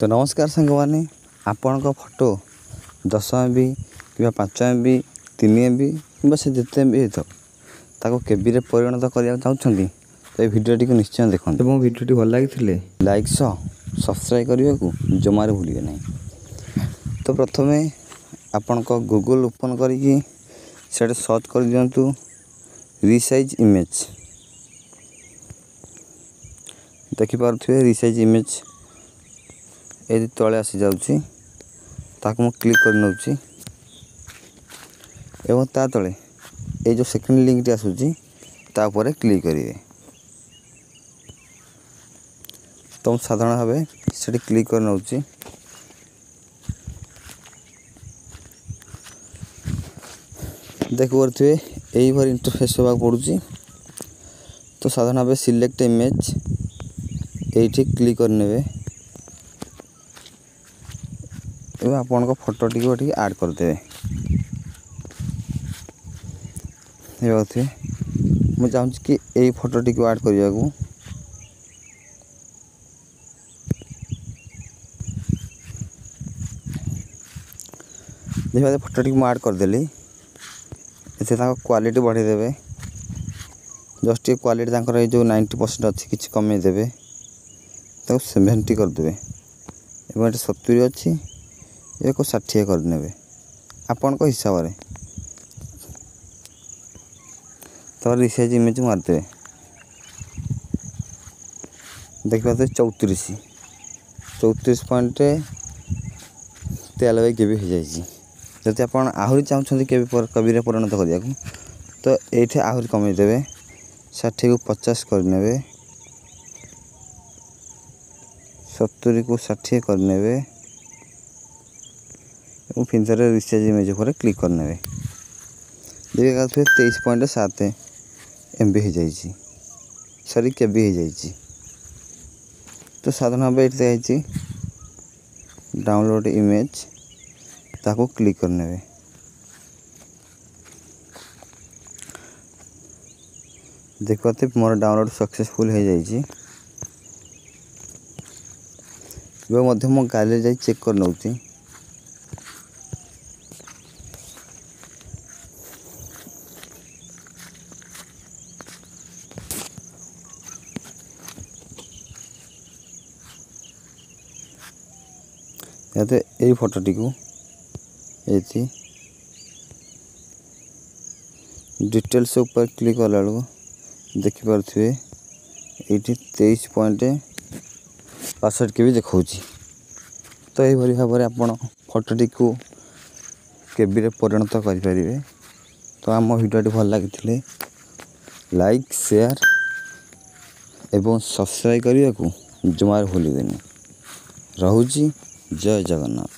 ତ ନମସ୍କାର ସାଙ୍ଗମାନେ, ଆପଣଙ୍କ ଫଟୋ 10 ଏମ୍ ବି କିମ୍ବା 5 ଏମ୍ ବି, 3 ଏମ୍ ବି କିମ୍ବା ସେ ଯେତେ ଏମ୍ ବି ହେଇଥାଉ, ତାକୁ କେବିରେ ପରିଣତ କରିବାକୁ ଚାହୁଁଛନ୍ତି ତ ଏଇ ଭିଡ଼ିଓଟିକୁ ନିଶ୍ଚୟ ଦେଖନ୍ତୁ ଏବଂ ଭିଡ଼ିଓଟି ଭଲ ଲାଗିଥିଲେ ଲାଇକ୍ ସହ ସବସ୍କ୍ରାଇବ୍ କରିବାକୁ ଜମାରୁ ଭୁଲିବେ ନାହିଁ। ତ ପ୍ରଥମେ ଆପଣଙ୍କ ଗୁଗୁଲ୍ ଓପନ୍ କରିକି ସେଠି ସର୍ଚ୍ଚ କରିଦିଅନ୍ତୁ ରିସାଇଜ୍ ଇମେଜ୍। ଦେଖିପାରୁଥିବେ, ରିସାଇଜ୍ ଇମେଜ୍ ଏଇ ତଳେ ଆସିଯାଉଛି। ତାକୁ ମୁଁ କ୍ଲିକ୍ କରି ନେଉଛି ଏବଂ ତା ତଳେ ଏଇ ଯେଉଁ ସେକେଣ୍ଡ ଲିଙ୍କଟି ଆସୁଛି, ତା ଉପରେ କ୍ଲିକ୍ କରିବେ। ତ ମୁଁ ସାଧାରଣ ଭାବେ ସେଠି କ୍ଲିକ୍ କରି ନେଉଛି। ଦେଖିପାରୁଥିବେ, ଏଇଭଳି ଇଣ୍ଟରଫେସ୍ ହେବାକୁ ପଡ଼ୁଛି। ତ ସାଧାରଣ ଭାବେ ସିଲେକ୍ଟ ଇମେଜ୍ ଏଇଠି କ୍ଲିକ୍ କରିନେବେ ଏବଂ ଆପଣଙ୍କ ଫଟୋଟିକୁ ଏଠିକି ଆଡ଼୍ କରିଦେବେ। ଦେଖିପାରୁଥିବେ, ମୁଁ ଚାହୁଁଛି କି ଏଇ ଫଟୋଟିକୁ ଆଡ଼୍ କରିବାକୁ। ଦେଖିବା, ଫଟୋଟିକୁ ମୁଁ ଆଡ଼୍ କରିଦେଲି। ଏଥିରେ ତାଙ୍କ କ୍ୱାଲିଟି ବଢ଼େଇ ଦେବେ ଜଷ୍ଟ ଟିକେ। କ୍ୱାଲିଟି ତାଙ୍କର ଏଇ ଯେଉଁ 90% ଅଛି, କିଛି କମେଇ ଦେବେ, ତାକୁ 70 କରିଦେବେ ଏବଂ ଏଠି 70 ଅଛି, ଏକୁ 60 କରିନେବେ ଆପଣଙ୍କ ହିସାବରେ। ତାପରେ ରିସାଇଜ୍ ଇମେଜ୍ ମାରିଦେବେ। ଦେଖିପାରୁଥିବେ, 34.93 କେବି ହେଇଯାଇଛି। ଯଦି ଆପଣ ଆହୁରି ଚାହୁଁଛନ୍ତି କେବିରେ ପରିଣତ କରିବାକୁ, ତ ଏଇଠି ଆହୁରି କମେଇ ଦେବେ, 60କୁ 50 କରିନେବେ, 70କୁ 60 କରିନେବେ ଏବଂ ଫିଙ୍ଗରରେ ରିସାଇଜ୍ ଇମେଜ୍ ଉପରେ କ୍ଲିକ୍ କରିନେବେ। ଦେଖିପାରୁଥିବେ, 23.7 ଏମ୍ ବି ହେଇଯାଇଛି, ସରି, କେବି ହେଇଯାଇଛି। ତ ସାଧାରଣ ଭାବେ ଏଠି ଦିଆହେଇଛି ଡାଉନଲୋଡ଼ ଇମେଜ୍, ତାକୁ କ୍ଲିକ୍ କରିନେବେ। ଦେଖିପାରୁଥିବେ, ମୋର ଡାଉନଲୋଡ଼ ସକ୍ସେସଫୁଲ୍ ହେଇଯାଇଛି। ଏବେ ମଧ୍ୟ ମୁଁ ଗ୍ୟାଲେରୀ ଯାଇ ଚେକ୍ କରିନେଉଛି। ଏଇ ଫଟୋଟିକୁ ଏଇଠି ଡିଟେଲ୍ସ ଉପରେ କ୍ଲିକ୍ କଲା ବେଳକୁ ଦେଖିପାରୁଥିବେ, ଏଇଠି 23.62 କେବି ଦେଖାଉଛି। ତ ଏଇଭଳି ଭାବରେ ଆପଣ ଫଟୋଟିକୁ କେବିରେ ପରିଣତ କରିପାରିବେ। ତ ଆମ ଭିଡ଼ିଓଟି ଭଲ ଲାଗିଥିଲେ ଲାଇକ୍, ସେୟାର ଏବଂ ସବସ୍କ୍ରାଇବ୍ କରିବାକୁ ଜମାରୁ ଭୁଲିବେନି। ରହୁଛି, ଜୟ ଜଗନ୍ନାଥ।